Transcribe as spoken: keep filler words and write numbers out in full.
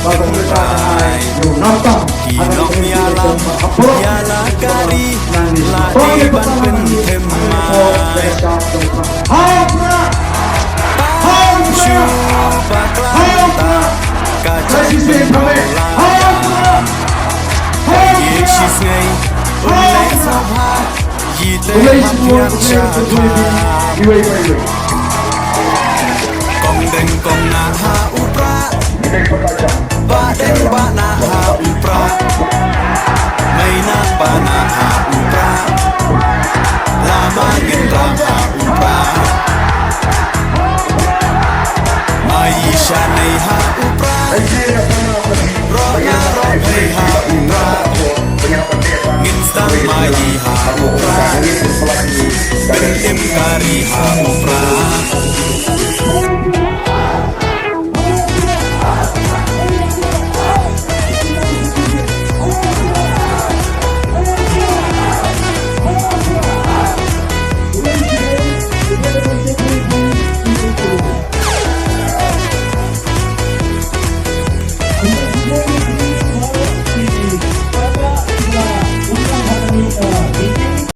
Ba kong ka ai ïa u nongpang. Ki long ïa la, ïa la kari, la dei ban pynthem mai. Tang shu bakla mynta, ka jingpynlong la. Ki shisnei u lei sngewbha, ki tei hap ïa sha. Kong deng kong nah ha u prah, ba deng ba nah ha u prah. Mei nah ba